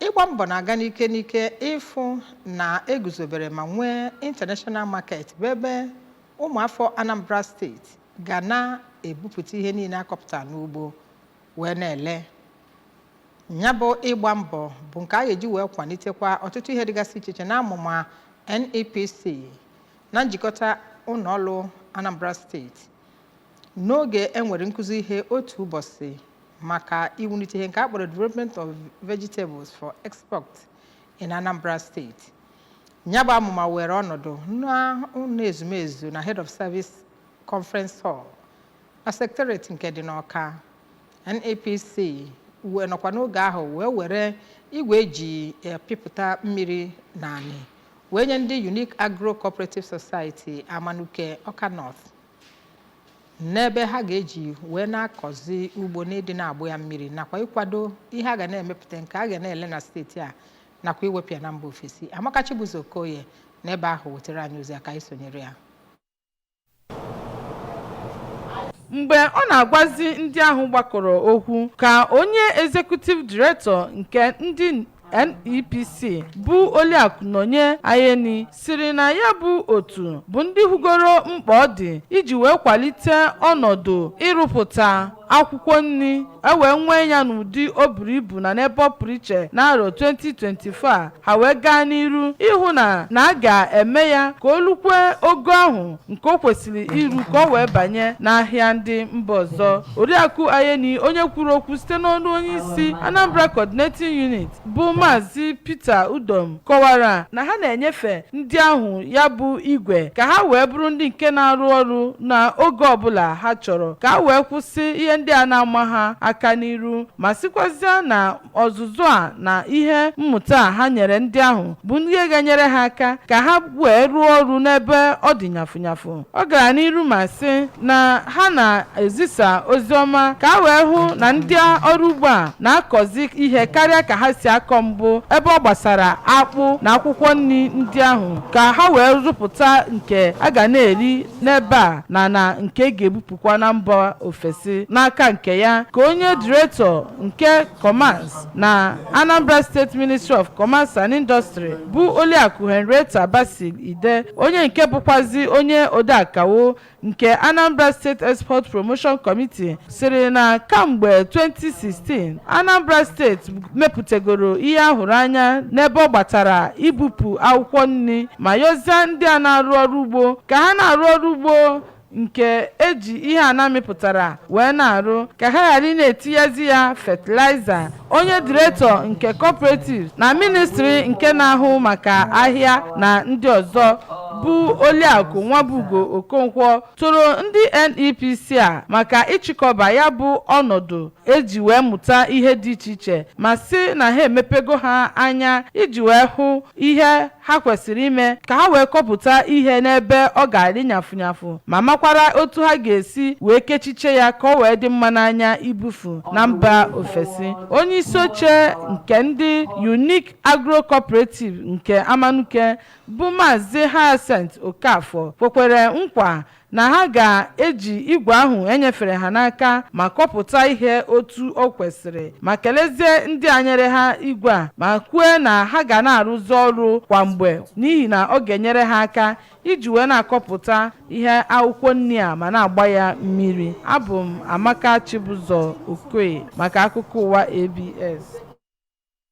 Ịgba mbọ na-aga n'ike n'ike ịfụ na eguzobere ma nwee international market bụ ebe ụmụafọ Anambra Steeti ga na-ebupụta ihe niile akọpụtara n'ugbo wee na-ele. Ya bụ ịgba mbọ bụ nke a ga-eji wee kwalitekwa ọtụtụ ihe dịgasị iche iche n'amụma NEPC na njikọta ụlọọrụ Anambra Steeti. N'oge e nwere nkụzi ihe otu ụbọchị maka iwulite ihe nke a kpọrọ Development of Vegetables for Export in Anambra State. Ya bụ amụma were ọnọdụ n'ụlọ ezumezu na Head of Service Conference Hall na Secretariat nke dị n'Awka. NEPC wee nọkwa n'oge ahụ wee were igwe eji epipụta mmiri n'anị wee nye ndị Unique Agro Cooperative Society Amanuke, Awka North, n'ebe ha ga-eji wee na-akọzi ugbo n'ịdị na-agbụ ya mmiri nakwa ịkwado ihe a ga na-emepụta nke a ga na-ele na steeti a nakwa iwepụ ya na mba ofesi. Amaka Chibuzo Okoye n'ebe ahụ wetara anyị ozi a ka anyị sonyere ya. Mgbe ọ na-agwazi ndị ahụ gbakọrọ okwu ka onye Executive Director nke ndị NEPC bụ Oliakụ Nonye Ayeni siri na ya bụ otu bụ ndị hụgoro mkpa ọ dị iji wee kwalite ọnọdụ ịrụpụta akwụkwọ nri e wee nwee ya n'ụdị o buru ibu na n'ebe ọ pụrụ iche n'arọ 2024. Ha wee gaa n'iru ịhụ na na a ga-eme ya ka o lukwe ogo ahụ nke o kwesịrị iru ka o wee banye n'ahịa ndị mba ọzọ. Oriakụ Ayeni, onye kwuru okwu site n'ọnụ onye isi Anambra Coordinating Unit bụ Maazị Peter Udom, kọwara na ha na-enyefe ndị ahụ ya bụ igwe ka ha wee bụrụ ndị nke na-arụ ọrụ n'oge ọbụla ha chọrọ, ka ha wee kwụsị ihe ndị a na-ama ha aka n'iru, ma sịkwazịa na ọzụzụ a na ihe mmụta a ha nyere ndị ahụ bụ ndị ga-enyere ha aka ka ha wee rụọ ọrụ n'ebe ọ dị nyafụnyafụ. Ọ gara n'iru ma sị na ha na-ezisa ozi ọma ka a wee hụ na ndị ọrụ ugbo a na-akọzi ihe karịa ka ha si akọ mbụ ebe ọ gbasara akpụ na akwụkwọ nri ndị ahụ, ka ha wee rụpụta nke a ga na-eri n'ebe a na na nke a ga-ebupụkwa na mba ofesi. N'aka nke ya ka onye Director nke Commerce na Anambra State Ministry of Commerce and Industry bụ Oliakụ Henrietta Basil Ide, onye nke bụkwazi onye odeakawo nke Anambra State Export Promotion Committee, sịrị na kamgbe 2016 Anambra Steeti mepụtagoro ihe ahụrụ anya n'ebe ọ gbatara ibupụ akwụkwọ nri, ma yọzie ndị a na-arụ ọrụ ugbo ka ha na-arụ ọrụ ugbo nke eji ihe a na-amịpụtara wee na-arụ, ka ha ghara ị na-etinyezi ya fertilizer. Onye Director nke Cooperative na Ministry nke na-ahụ maka ahịa na ndị ọzọ bụ Oliakụ Nwabugo Okonkwo toro ndị NEPC a maka ịchịkọba ya bụ ọnọdụ eji wee mụta ihe dị iche iche, ma sị na ha emepego ha anya iji wee hụ ihe ha kwesịrị ime ka ha wee kọpụta ihe n'ebe ọ ga-adị nyafụnyafụ, ma makwara otu ha ga-esi wee kechiche ya ka ọ wee dị mma n'anya ibufu na mba ofesi. Onye isi oche nke ndị Unique Agro Cooperative nke Amanuke bụ Maazị Hyacinth Okafor kwekwere nkwa na ha ga-eji igwe ahụ enyefere ha n'aka ma kọpụta ihe otu o kwesịrị, ma kelezie ndị a nyere ha igwe a, ma kwue na ha ga na-arụzi ọrụ kwa mgbe n'ihi na ọ ga-enyere ha aka iji wee na-akọpụta ihe akwụkwọ nri a ma na-agba ya mmiri. Abụ m Amaka Chibụzọ Okoye maka akụkọ ụwa ABS.